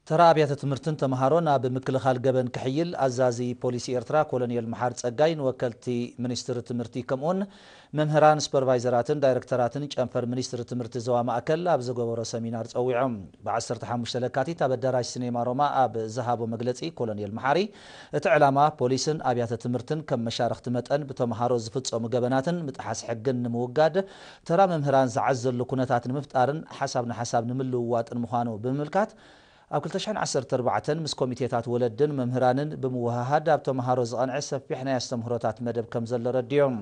ተራ ኣብያተ ትምህርትን ተምሃሮን ኣብ ምክልኻል ገበን ክሕይል ኣዛዚ ፖሊስ ኤርትራ ኮሎኔል መሓር ጸጋይ ንወከልቲ ሚኒስትሪ ትምህርቲ ከምኡውን መምህራን፣ ሱፐርቫይዘራትን ዳይረክተራትን ጨንፈር ሚኒስትሪ ትምህርቲ ዞባ ማእከል ኣብ ዝገበሮ ሰሚናር ጸዊዖም። ብ15 ለካቲት ኣብ ኣዳራሽ ሲኔማ ሮማ ኣብ ዝሃቦ መግለጺ ኮሎኔል መሓሪ፣ እቲ ዕላማ ፖሊስን ኣብያተ ትምህርትን ከም መሻርኽቲ መጠን ብተምሃሮ ዝፍጸሙ ገበናትን ምጥሓስ ሕግን ንምውጋድ፣ ተራ መምህራን ዝዓዘሉ ኩነታት ንምፍጣርን ሓሳብ ንሓሳብ ንምልውዋጥን ምዃኑ ብምምልካት፣ ኣብ ክልተ ሽሕን ዓሰርተ ኣርባዕተን ምስ ኮሚቴታት ወለድን መምህራንን ብምውህሃድ ኣብ ተምሃሮ ዝቐንዐ ሰፊሕ ናይ ኣስተምህሮታት መደብ ከም ዘሎ ረድዮም።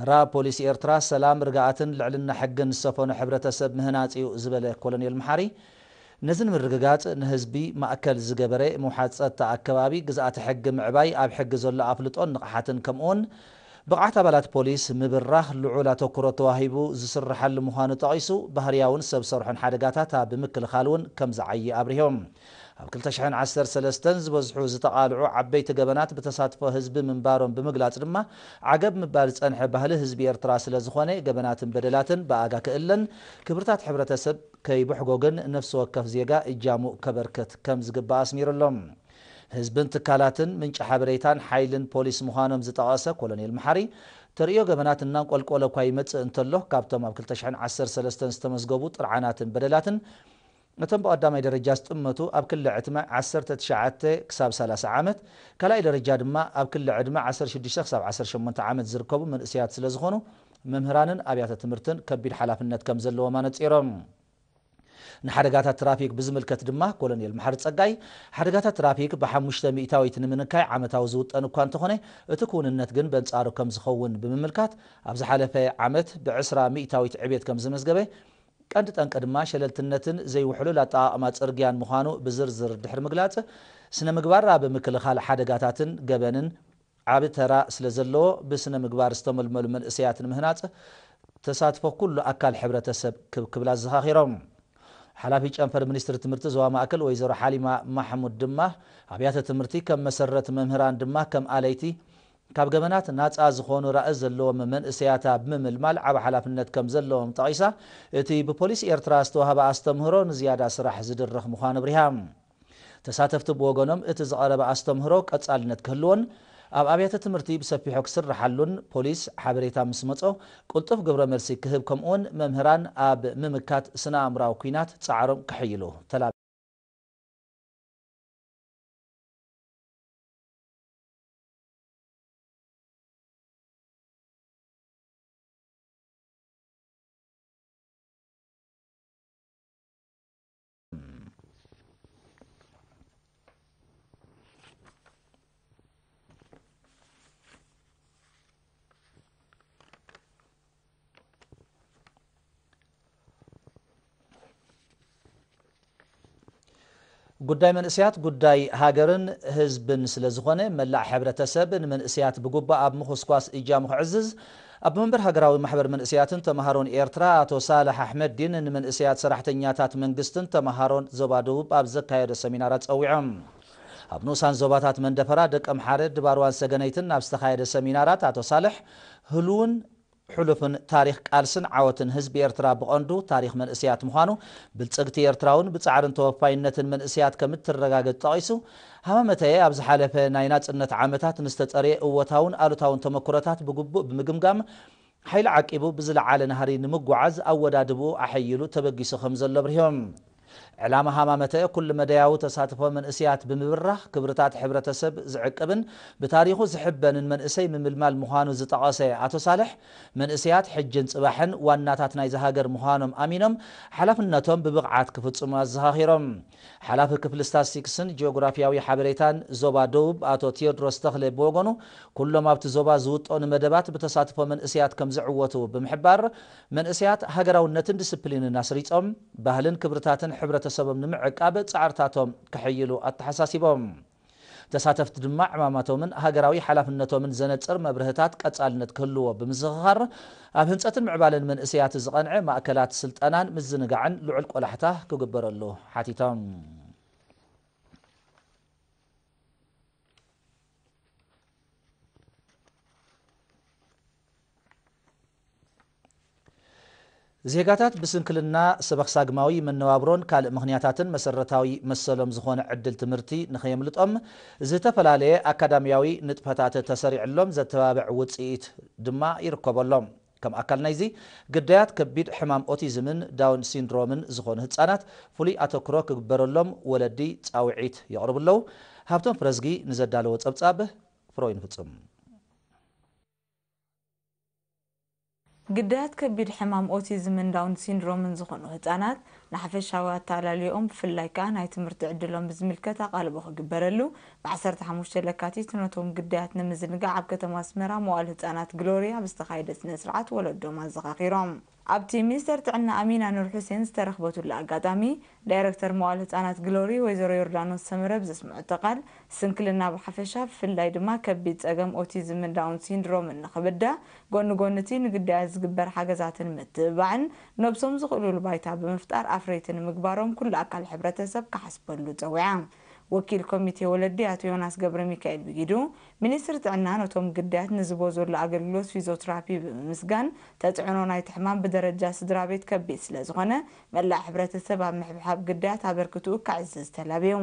ራ ፖሊስ ኤርትራ ሰላም፣ ርግኣትን ልዕልና ሕግን ዝሰፈኖ ሕብረተሰብ ምህናጽ እዩ ዝበለ ኮሎኔል መሓሪ፣ ነዚ ንምርግጋጽ ንህዝቢ ማእከል ዝገበረ ምውሓድ ጸጥታ ኣከባቢ፣ ግዝኣተ ሕጊ ምዕባይ፣ ኣብ ሕጊ ዘሎ ኣፍልጦን ንቕሓትን ከምኡውን ብቕዓት ኣባላት ፖሊስ ምብራኽ ልዑል ኣተኩሮ ተዋሂቡ ዝስርሓሉ ምዃኑ ጠቒሱ፣ ባህርያውን ሰብ ሰርሖን ሓደጋታት ኣብ ምክልኻል እውን ከም ዝዓዪ ኣብሪሆም። ኣብ ክልተ ሽሕን ዓሰርተ ሰለስተን ዝበዝሑ ዝተቓልዑ ዓበይቲ ገበናት ብተሳትፎ ህዝቢ ምንባሮም ብምግላጽ ድማ፣ ዓገብ ምባል ዝጸንሐ ባህሊ ህዝቢ ኤርትራ ስለ ዝኾነ፣ ገበናትን በደላትን ብኣጋ ክእለን፣ ክብርታት ሕብረተሰብ ከይብሕጎግን ነፍሲ ወከፍ ዜጋ እጃሙ ከበርክት ከም ዝግባእ ኣስሚሩሎም። ህዝብን ትካላትን ምንጪ ሓበሬታን ሓይልን ፖሊስ ምዃኖም ዝጠቐሰ ኮሎኔል መሓሪ፣ ተርእዮ ገበናት እናንቆልቆለ እኳ ይመጽእ እንተሎ፣ ካብቶም ኣብ ክልተ ሽሕን ዓሰርተ ሰለስተን ዝተመዝገቡ ጥርዓናትን በደላትን፣ እቶም ብቐዳማይ ደረጃ ዝጥመቱ ኣብ ክሊ ዕድመ ዓሰርተ ትሽዓተ ክሳብ ሰላሳ ዓመት፣ ካልኣይ ደረጃ ድማ ኣብ ክሊ ዕድመ ዓሰርተ ሽዱሽተ ክሳብ ዓሰርተ ሸሞንተ ዓመት ዝርከቡ መንእሰያት ስለ ዝኾኑ፣ መምህራንን ኣብያተ ትምህርትን ከቢድ ሓላፍነት ከም ዘለዎም ኣነጺሮም። ንሓደጋታት ትራፊክ ብዝምልከት ድማ ኮሎኔል መሓሪ ጸጋይ፣ ሓደጋታት ትራፊክ ብሓሙሽተ ሚእታዊት ንምንካይ ዓመታዊ ዝውጠን እኳ እንተኾነ፣ እቲ ክውንነት ግን በንጻሩ ከም ዝኸውን ብምምልካት፣ ኣብ ዝሓለፈ ዓመት ብዕስራ ሚእታዊት ዕቤት ከም ዝመዝገበ፣ ቀንዲ ጠንቂ ድማ ሸለልትነትን ዘይውሕሉል ኣጠቓቕማ ጽርግያን ምዃኑ ብዝርዝር ድሕሪ ምግላጽ፣ ስነ ምግባር ኣብ ምክልኻል ሓደጋታትን ገበንን ዓቢ ተራ ስለ ዘለዎ፣ ብስነ ምግባር ዝተመልመሉ መንእሰያት ንምህናጽ ተሳትፎ ኩሉ ኣካል ሕብረተሰብ ክብ ክብል ኣዘኻኺሮም። ሓላፊ ጨንፈር ሚኒስትሪ ትምህርቲ ዞባ ማእከል ወይዘሮ ሓሊማ ማሕሙድ ድማ፣ ኣብያተ ትምህርቲ ከም መሰረት፣ መምህራን ድማ ከም ኣለይቲ፣ ካብ ገበናት ናጻ ዝኾኑ ራእይ ዘለዎም መንእሰያት ኣብ ምምልማል ዓቢ ሓላፍነት ከም ዘለዎም ጠቒሳ፣ እቲ ብፖሊስ ኤርትራ ዝተዋህበ ኣስተምህሮ ንዝያዳ ስራሕ ዝድርኽ ምዃኑ ኣብሪሃ። ተሳተፍቲ ብወገኖም፣ እቲ ዝቐረበ ኣስተምህሮ ቀጻልነት ክህልዎን ኣብ ኣብያተ ትምህርቲ ብሰፊሑ ክስርሓሉን፣ ፖሊስ ሓበሬታ ምስ መጾ ቅልጡፍ ግብረ መልሲ ክህብ፣ ከምኡውን መምህራን ኣብ ምምካት ስነ ኣእምራዊ ኲናት ጻዕሮም ክሕይሉ ተላቢዮም። ጉዳይ መንእሰያት ጉዳይ ሃገርን ህዝብን ስለ ዝኾነ፣ መላእ ሕብረተሰብ ንመንእሰያት ብግቡእ ኣብ ምኹስኳስ እጃሙ ክዕዝዝ፣ ኣቦ መንበር ሃገራዊ ማሕበር መንእሰያትን ተምሃሮን ኤርትራ ኣቶ ሳልሕ ኣሕመዲን ንመንእሰያት ሰራሕተኛታት መንግስትን ተምሃሮን ዞባ ደቡብ ኣብ ዘካየዶ ሰሚናራት ጸዊዖም። ኣብ ንኡሳን ዞባታት መንደፈራ፣ ደቀምሓረ፣ ድባርዋን ሰገነይትን ኣብ ዝተኻየደ ሰሚናራት ኣቶ ሳልሕ፣ ህሉውን ሕሉፍን ታሪኽ ቃልስን ዓወትን ህዝቢ ኤርትራ ብቐንዱ ታሪኽ መንእሰያት ምዃኑ፣ ብልጽግቲ ኤርትራ እውን ብጻዕርን ተወፋይነትን መንእሰያት ከም እትረጋገጽ ጠቒሱ፣ ሃማመተኤ ኣብ ዝሓለፈ ናይ ናጽነት ዓመታት ንዝተጸርየ እወታውን ኣሉታውን ተመክሮታት ብግቡእ ብምግምጋም፣ ሓይሊ ዓቂቡ ብዝለዓለ ናህሪ ንምጉዓዝ ኣወዳድብኡ ኣሐይሉ ተበጊሱ ከም ዘሎ ኣብሪሆም። ዕላማ ሃማመተኤ ኩሉ መዳያዊ ተሳትፎ መንእሰያት ብምብራኽ፣ ክብርታት ሕብረተሰብ ዝዕቅብን ብታሪኹ ዝሕበንን መንእሰይ ምምልማል ምዃኑ ዝጠቐሰ ኣቶ ሳልሕ፣ መንእሰያት ሕጅን ጽባሕን ዋናታት ናይዚ ሃገር ምዃኖም ኣሚኖም፣ ሓላፍነቶም ብብቕዓት ክፍጽሙ ኣዘኻኺሮም። ሓላፊ ክፍሊ ስታትስቲክስን ጂኦግራፊያዊ ሓበሬታን ዞባ ደቡብ ኣቶ ቴዎድሮስ ተኽለ ብወገኑ፣ ኩሎም ኣብቲ ዞባ ዝውጠኑ መደባት ብተሳትፎ መንእሰያት ከም ዝዕወቱ ብምሕባር፣ መንእሰያት ሃገራውነትን ዲስፕሊንን ኣስሪጾም፣ ባህልን ክብርታትን ሕብረተሰቦም ንምዕቃብ ጻዕርታቶም ከሐይሉ ኣተሓሳሲቦም። ተሳተፍቲ ድማ ዕማማቶምን ሃገራዊ ሓላፍነቶምን ዘነጽር መብርህታት ቀጻልነት ክህልዎ ብምዝኽኻር፣ ኣብ ህንጸትን ምዕባለን መንእሰያት ዝቐንዐ ማእከላት ስልጠናን ምዝንጋዕን ልዑል ቆላሕታ ክግበረሉ ሓቲቶም። ዜጋታት ብስንክልና፣ ሰበኽሳግማዊ መነባብሮን ካልእ ምኽንያታትን መሰረታዊ መሰሎም ዝኾነ ዕድል ትምህርቲ ንኸየምልጦም ዝተፈላለየ ኣካዳሚያዊ ንጥፈታት ተሰሪዕሎም ዘተባብዕ ውፅኢት ድማ ይርከበሎም። ከም ኣካል ናይዚ፣ ግዳያት ከቢድ ሕማም ኦቲዝምን ዳውን ሲንድሮምን ዝኾኑ ህፃናት ፍሉይ ኣተክሮ ክግበረሎም ወለዲ ፃውዒት የቕርቡ ኣለዉ። ሃብቶም ፍረዝጊ ንዘዳለዎ ፀብፃብ ፍሮይን ፍፁም። ግዳያት ከቢድ ሕማም ኦቲዝምን ዳውን ሲንድሮምን ዝኾኑ ህፃናት ንሓፈሻዊ ኣተኣላልየኦም ብፍላይ ከኣ ናይ ትምህርቲ ዕድሎም ብዝምልከት ኣቓልቦ ክግበረሉ ብ ዓሰርተ ሓሙሽተ ለካቲት ነቶም ግዳያት ንምዝንጋዕ ኣብ ከተማ ኣስመራ መዋል ህፃናት ግሎሪ ኣብ ዝተኻየደ ስነ ስርዓት ወለዶም ኣዘኻኺሮም። ኣብቲ ሚኒስተር ጥዕና ኣሚና ኑር ሑሴን ዝተረኽበትሉ ኣጋጣሚ ዳይረክተር መዋል ህፃናት ግሎሪ ወይዘሮ ዮርዳኖስ ሰመረ ብዘስምዐቶ ቃል ስንክልና ብሓፈሻ ብፍላይ ድማ ከቢድ ጸገም ኦቲዝምን ዳውን ሲንድሮምን ንኽብዳ ጎኒ ጎኒ እቲ ንግዳያት ዝግበር ሓገዛትን ምትብባዕን ነብሶም ዝኽእሉሉ ባይታ ብምፍጣር ኣፍረይቲ ንምግባሮም ኩሉ ኣካል ሕብረተሰብ ክሓስበሉ ጸዊዓ። ወኪል ኮሚቴ ወለዲ ኣቶ ዮናስ ገብረሚካኤል ብጊዱ፣ ሚኒስትሪ ጥዕና ነቶም ግዳያት ንዝቦ ዘሎ ኣገልግሎት ፊዚዮትራፒ ብምምስጋን፣ ተፅዕኖ ናይቲ ሕማም ብደረጃ ስድራ ቤት ከቢድ ስለዝኾነ መላእ ሕብረተሰብ ኣብ ምሕብሓብ ግዳያት ኣበርክትኡ ከዕዝዝ ተላብዩ።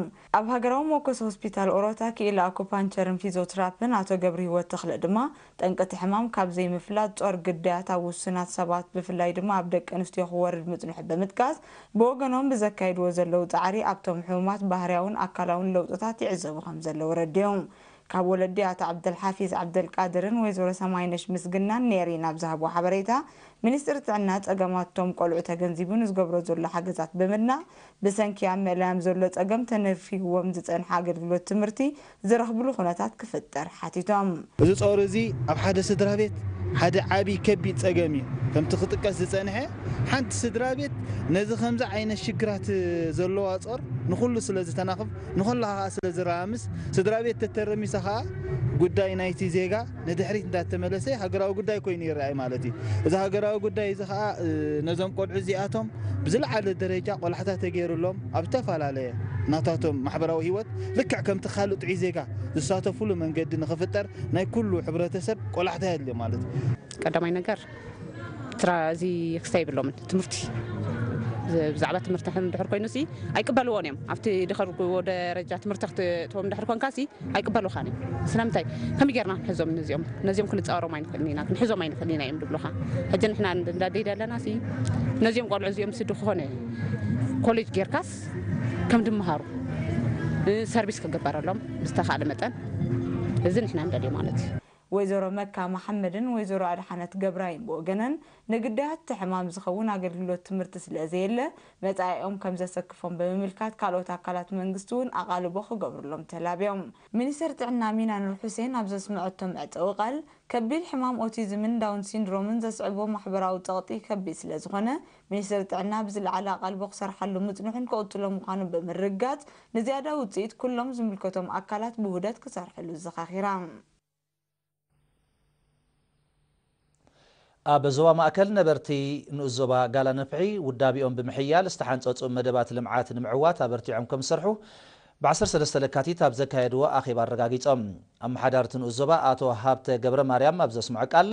ኣብ ሃገራዊ መወከሲ ሆስፒታል ኦሮታ ክኢላ ኣኩፓንቸርን ፊዚዮትራፕን ኣቶ ገብረሂወት ተኽለ ድማ፣ ጠንቂ እቲ ሕማም ካብ ዘይምፍላጥ ጾር ግዳያት ኣብ ውሱናት ሰባት ብፍላይ ድማ ኣብ ደቂ ኣንስትዮ ክወርድ ምጽንሑ ብምጥቃስ፣ ብወገኖም ብዘካይድዎ ዘለዉ ጻዕሪ ኣብቶም ሕሙማት ባህርያውን ኣካላውን ለውጥታት ይዕዘቡ ከም ዘለዉ ኣረዲኦም። ካብ ወለዲ ኣቶ ዓብደልሓፊዝ ዓብደልቃድርን ወይዘሮ ሰማይነሽ ምስግናን ኔሪን ኣብ ዝሃብዎ ሓበሬታ፣ ሚኒስትሪ ጥዕና ጸገማት እቶም ቆልዑ ተገንዚቡ ንዝገብሮ ዘሎ ሓገዛት ብምድናቕ፣ ብሰንኪ ኣብ ምእላዮም ዘሎ ጸገም ተነፊግዎም ዝጸንሐ ኣገልግሎት ትምህርቲ ዝረኽብሉ ኩነታት ክፍጠር ሓቲቶም። እዚ ጾር እዚ ኣብ ሓደ ስድራ ቤት ሓደ ዓቢ ከቢድ ጸገም እዩ። ከምቲ ክጥቀስ ዝጸንሐ፣ ሓንቲ ስድራ ቤት ነዚ ከምዚ ዓይነት ሽግራት ዘለዋ ጾር ንኹሉ ስለ ዝተናኽፍ፣ ንኹላ ከኣ ስለ ዝረማምስ፣ ስድራ ቤት ተተረሚሳ ከኣ ጉዳይ ናይቲ ዜጋ ንድሕሪት እንዳተመለሰ ሃገራዊ ጉዳይ ኮይኑ ይረኣይ ማለት እዩ። እዚ ሃገራዊ ጉዳይ እዚ ከኣ፣ እ፣ ነዞም ቆልዑ እዚኣቶም ብዝለዓለ ደረጃ ቆላሕታ ተገይሩሎም ኣብ ዝተፈላለየ ናታቶም ማሕበራዊ ህይወት ልክዕ ከምቲ ካልእ ጥዑይ ዜጋ ዝሳተፉሉ መንገዲ ንኽፍጠር ናይ ኩሉ ሕብረተሰብ ቆላሕታ የድልዮ ማለት እዩ። ቀዳማይ ነገር ትራ-፣ እዚ ክስታይ የብሎምን። ትምህርቲ፣ ዝ-፣ ብዛዕባ ትምህርቲ ከም ድሕር ኮይኑ ሲ ኣይቅበልዎን እዮም። ኣብቲ ድኸርዎ ደረጃ ትምህርቲ ክትእትዎም ድሕር ኮንካ ሲ ኣይቅበሉኻን እዮም። ስለምንታይ? ከመይ ጌርና ክንሕዞም ነዚኦም? ነዚኦም ክንጻወሮም ኣይንኽእልን ኢና፣ ክንሕዞም ኣይንኽእልን ኢና እዮም ድብሉኻ። ሕጂ ንሕና እንዳ ደይዳ ኣለና ሲ ነዚኦም ቆልዑ እዚኦም ሲ ዝኾነ ኮሌጅ ጌርካስ ከም ድመሃሩ፣ እ፣ ሰርቪስ ክግበረሎም ብዝተኻእለ መጠን፣ እዚ ንሕና ንደልዮ ማለት እዩ። ወይዘሮ መካ መሓመድን ወይዘሮ ኣድሓነት ገብራይን ብወገነን፣ ንግዳያት እቲ ሕማም ዝኸውን ኣገልግሎት ትምህርቲ ስለ ዘየለ፣ መጻኢኦም ከም ዘሰክፎም ብምምልካት፣ ካልኦት ኣካላት መንግስቲ እውን ኣቓልቦ ክገብሩሎም ተላብዮም። ሚኒስተር ጥዕና ሚና ኑር ሑሴን ኣብ ዘስምዐቶ መዕጸዊ ቃል፣ ከቢድ ሕማም ኦቲዝምን ዳውን ሲንድሮምን ዘስዕቦ ማሕበራዊ ጸቕጢ ከቢድ ስለ ዝኾነ፣ ሚኒስተር ጥዕና ብዝለዓለ ኣቓልቦ ክሰርሓሉ ምጽንሑን ክቕጽሎ ምዃኑን ብምርግጋጽ፣ ንዝያዳ ውጽኢት ኩሎም ዝምልከቶም ኣካላት ብውህደት ክሰርሕሉ ኣዘኻኺራ። ኣብ ዞባ ማእከል ነበርቲ ንኡስ ዞባ ጋላ ነፍሒ ውዳቢኦም ብምሕያል ዝተሓንጸጹ መደባት ልምዓት ንምዕዋት ኣበርቲዖም ከም ዝሰርሑ ብ ዓሰርተ ሰለስተ ለካቲት ኣብ ዘካየድዎ ኣኼባ ኣረጋጊጾም። ኣመሓዳሪ እቲ ንኡስ ዞባ ኣቶ ሃብተ ገብረ ማርያም ኣብ ዘስምዖ ቃል፣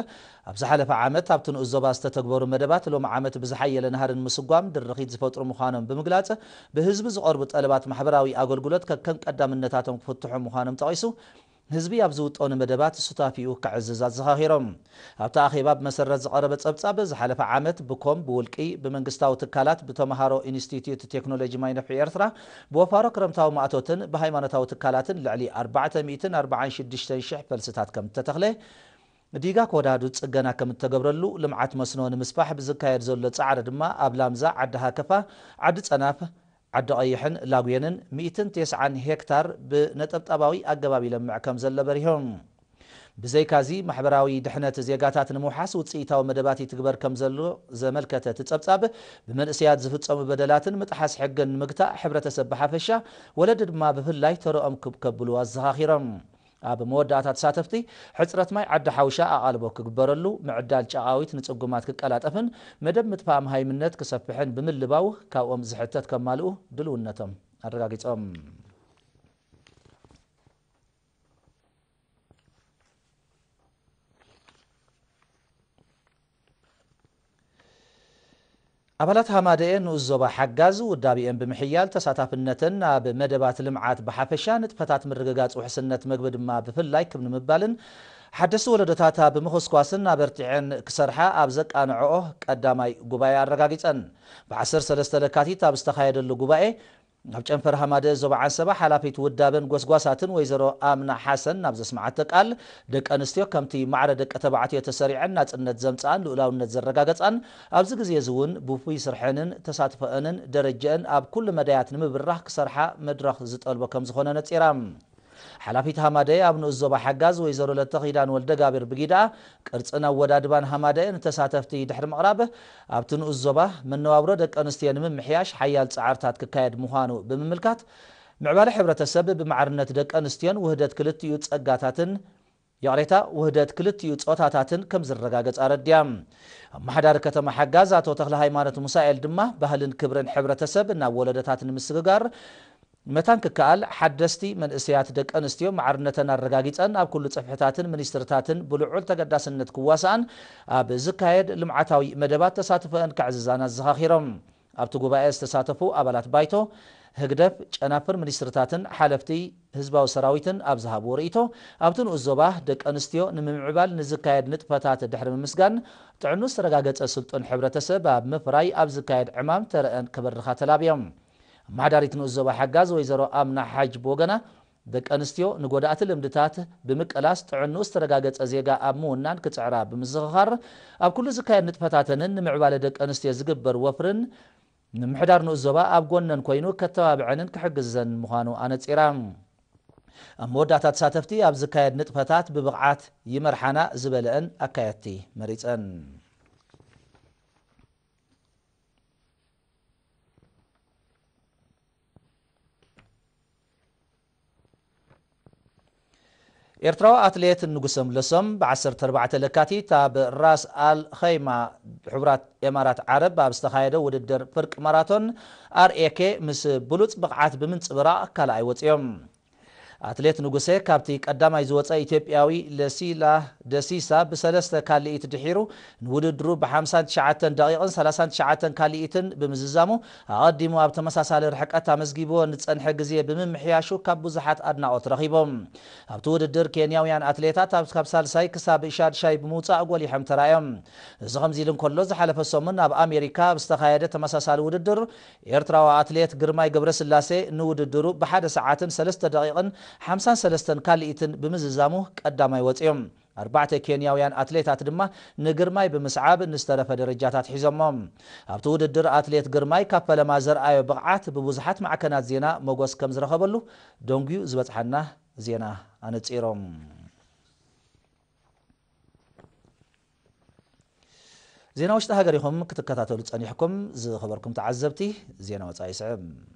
ኣብ ዝሓለፈ ዓመት ኣብቲ ንኡስ ዞባ ዝተተግበሩ መደባት ሎሚ ዓመት ብዝሓየለ ናህሪ ንምስጓም ድርኺት ዝፈጥሩ ምዃኖም ብምግላጽ፣ ብህዝቢ ዝቐርቡ ጠለባት ማሕበራዊ ኣገልግሎት ከከም ቀዳምነታቶም ክፍትሑ ምዃኖም ጠቒሱ፣ ህዝቢ ኣብ ዝውጠኑ መደባት ሱታፊኡ ከዕዝዝ ኣዘኻኺሮም። ኣብቲ ኣኼባ ብመሰረት ዝቐረበ ጸብጻብ፣ ዝሓለፈ ዓመት ብኮም፣ ብውልቂ፣ ብመንግስታዊ ትካላት፣ ብተመሃሮ ኢንስቲትዩት ቴክኖሎጂ ማይ ነፍሒ ኤርትራ ብወፋሮ ክረምታዊ ማእቶትን ብሃይማኖታዊ ትካላትን ልዕሊ ኣርባዕተ ሚእትን ኣርባዓን ሽዱሽተን ሽሕ ፈልስታት ከም እተተኽለ፣ ዲጋ ከወዳድኡ ጽገና ከም እተገብረሉ፣ ልምዓት መስኖ ንምስፋሕ ብዝካየድ ዘሎ ጻዕሪ ድማ ኣብ ላምዛ፣ ዓዲ ሃከፋ፣ ዓዲ ጸናፍ፣ ዓዲ ቐይሕን ላጉየንን ሚእትን ተስዓን ሄክታር ብነጠብጣባዊ ኣገባብ ይለምዕ ከም ዘሎ በሪሆም። ብዘይካዚ፣ ማሕበራዊ ድሕነት ዜጋታት ንምውሓስ ውጽኢታዊ መደባት ይትግበር ከም ዘሎ ዘመልከተ እቲ ጸብጻብ፣ ብመንእሰያት ዝፍጸሙ በደላትን ምጥሓስ ሕግን ንምግታእ ሕብረተሰብ ብሓፈሻ፣ ወለዲ ድማ ብፍላይ ተረኦም ክብ ከብሉ ኣዘኻኺሮም። ኣብ መወዳእታ፣ ተሳተፍቲ፣ ሕጽረት ማይ ዓዲ ሓውሻ ኣቓልቦ ክግበረሉ፣ ምዕዳል ጨቓዊት ንጽጉማት ክቀላጠፍን መደብ ምጥፋእ መሃይምነት ክሰፍሕን ብምልባው፣ ካብኦም ዝሕተት ከማልኡ ድልውነቶም ኣረጋጊጾም። ኣባላት ሃማደኤ ንኡስ ዞባ ሓጋዝ ውዳቤኤን ብምሕያል ተሳታፍነተን ኣብ መደባት ልምዓት ብሓፈሻ፣ ንጥፈታት ምርግጋጽ ውሕስነት መግቢ ድማ ብፍላይ ክብ ንምባልን ሓደስቲ ወለዶታት ብምኹስኳስን ኣበርቲዐን ክሰርሓ ኣብ ዘቃንዐኦ ቀዳማይ ጉባኤ ኣረጋጊጸን። ብ ዓሰርተ ሰለስተ ለካቲት ኣብ ዝተኻየደሉ ጉባኤ፣ ኣብ ጨንፈር ሃማደኤ ዞባ ዓንሰባ ሓላፊት ውዳበን ጎስጓሳትን ወይዘሮ ኣምና ሓሰን ናብ ዘስምዓቶ ቃል፣ ደቂ ኣንስትዮ ከምቲ ማዕረ ደቂ ተባዕትዮ ተሰሪዐን ናጽነት ዘምጽኣን ልኡላውነት ዘረጋገጻን፣ ኣብዚ ግዜ እዚ እውን ብውፉይ ስርሐንን ተሳትፎአንን ደረጀአን ኣብ ኩሉ መዳያት ንምብራኽ ክሰርሓ መድረኽ ዝጠልቦ ከም ዝኾነ ነጺራ። ሓላፊት ሃማደኤ ኣብ ንኡስ ዞባ ሓጋዝ ወይዘሮ ለተኺዳን ወልደጋብር ብጊዳ፣ ቅርጽን ኣወዳድባን ሃማደኤ ንተሳተፍቲ ድሕሪ ምቕራብ፣ ኣብቲ ንኡስ ዞባ መነባብሮ ደቂ ኣንስትዮ ንምምሕያሽ ሓያል ጻዕርታት ክካየድ ምዃኑ ብምምልካት፣ ምዕባለ ሕብረተሰብ ብማዕርነት ደቂ ኣንስትዮን ውህደት ክልቲኡ ጸጋታትን፣ ይቕሬታ፣ ውህደት ክልቲኡ ጾታታትን ከም ዝረጋገጽ ኣረድያ። ኣመሓዳሪ ከተማ ሓጋዝ ኣቶ ተኽለ ሃይማኖት ሙሳኤል ድማ፣ ባህልን ክብርን ሕብረተሰብ ናብ ወለዶታት ንምስግጋር መታን ክከኣል፣ ሓደስቲ መንእሰያት ደቂ ኣንስትዮ ማዕርነተን ኣረጋጊጸን ኣብ ኩሉ ጽፍሕታትን ሚኒስትርታትን ብልዑል ተገዳስነት ክዋስኣን ኣብ ዝካየድ ልምዓታዊ መደባት ተሳትፎአን ከዕዝዛን ኣዘኻኺሮም። ኣብቲ ጉባኤ ዝተሳተፉ ኣባላት ባይቶ፣ ህግደፍ፣ ጨናፍር ሚኒስትርታትን ሓለፍቲ ህዝባዊ ሰራዊትን ኣብ ዝሃብዎ ርእይቶ፣ ኣብቲ ንኡስ ዞባ ደቂ ኣንስትዮ ንምምዕባል ንዝካየድ ንጥፈታት ድሕሪ ምምስጋን፣ ጥዕኑ ዝተረጋገጸ ስልጡን ሕብረተሰብ ኣብ ምፍራይ ኣብ ዝካየድ ዕማም ተረአን ከበርኻ ተላብዮም። ኣመሓዳሪት ንኡስ ዞባ ሓጋዝ ወይዘሮ ኣምና ሓጅ ብወገና፣ ደቂ ኣንስትዮ ንጎዳእቲ ልምድታት ብምቅላስ ጥዕንኡ ዝተረጋገጸ ዜጋ ኣብ ምውናን ክጽዕራ ብምዝኽኻር፣ ኣብ ኩሉ ዝካየድ ንጥፈታተንን ንምዕባለ ደቂ ኣንስትዮ ዝግበር ወፍርን፣ ምምሕዳር ንኡስ ዞባ ኣብ ጎነን ኮይኑ ከተባብዐንን ክሕግዘን ምዃኑ ኣነጺራ። ኣብ መወዳእታ ተሳተፍቲ ኣብ ዝካየድ ንጥፈታት ብብቕዓት ይመርሓና ዝበለአን ኣካየድቲ መሪጸን። ኤርትራዊ ኣትሌት ንጉሰ ምለሶም ብ ዓሰርተ ኣርባዕተ ለካቲት ኣብ ራስ ኣል ኸይማ፣ ሕቡራት ኤማራት ዓረብ ኣብ ዝተኻየደ ውድድር ፍርቂ ማራቶን ኣርኤኬ ምስ ብሉጽ ብቕዓት ብምንጽብራቕ ካልኣይ ወጺኦም። ኣትሌት ንጉሰ ካብቲ ቀዳማይ ዝወጸ ኢትዮጵያዊ ለሲላ ደሲሳ ብሰለስተ ካልኢት ድሒሩ ንውድድሩ ብ ሓምሳን ትሽዓተን ደቂቕን ሰላሳን ትሽዓተን ካልኢትን ብምዝዛሙ፣ ኣቐዲሙ ኣብ ተመሳሳሊ ርሕቀት ኣመዝጊብዎ ንጸንሐ ግዜ ብምምሕያሹ ካብ ብዙሓት ኣድናቖት ረኺቦም። ኣብቲ ውድድር ኬንያውያን ኣትሌታት ኣብ ካብ ሳልሳይ ክሳብ ሻድሻይ ብምውጻእ ጎሊሖም ተራእዮም። እዚ ከምዚ ኢሉ እንከሎ፣ ዝሓለፈ ሰሙን ኣብ ኣሜሪካ ኣብ ዝተኻየደ ተመሳሳሊ ውድድር፣ ኤርትራዊ ኣትሌት ግርማይ ገብረስላሴ ንውድድሩ ብሓደ ሰዓትን ሰለስተ ደቂቕን ሓምሳን ሰለስተን ካልኢትን ብምዝዛሙ ቀዳማይ ወጺኦም። ኣርባዕተ ኬንያውያን ኣትሌታት ድማ ንግርማይ ብምስዓብ ንዝተረፈ ደረጃታት ሒዞሞ። ኣብቲ ውድድር ኣትሌት ግርማይ ካብ ፈለማ ዘርኣዮ ብቕዓት ብብዙሓት ማዕከናት ዜና መጎስ ከም ዝረኸበሉ ደንጉዩ ዝበጽሓና ዜና ኣነጺሮም። ዜና ውሽጢ ሃገር ኢኹም ክትከታተሉ ጸኒሕኩም። ዝኸበርኩም ተዓዘብቲ፣ ዜና ወጻኢ ይስዕብ።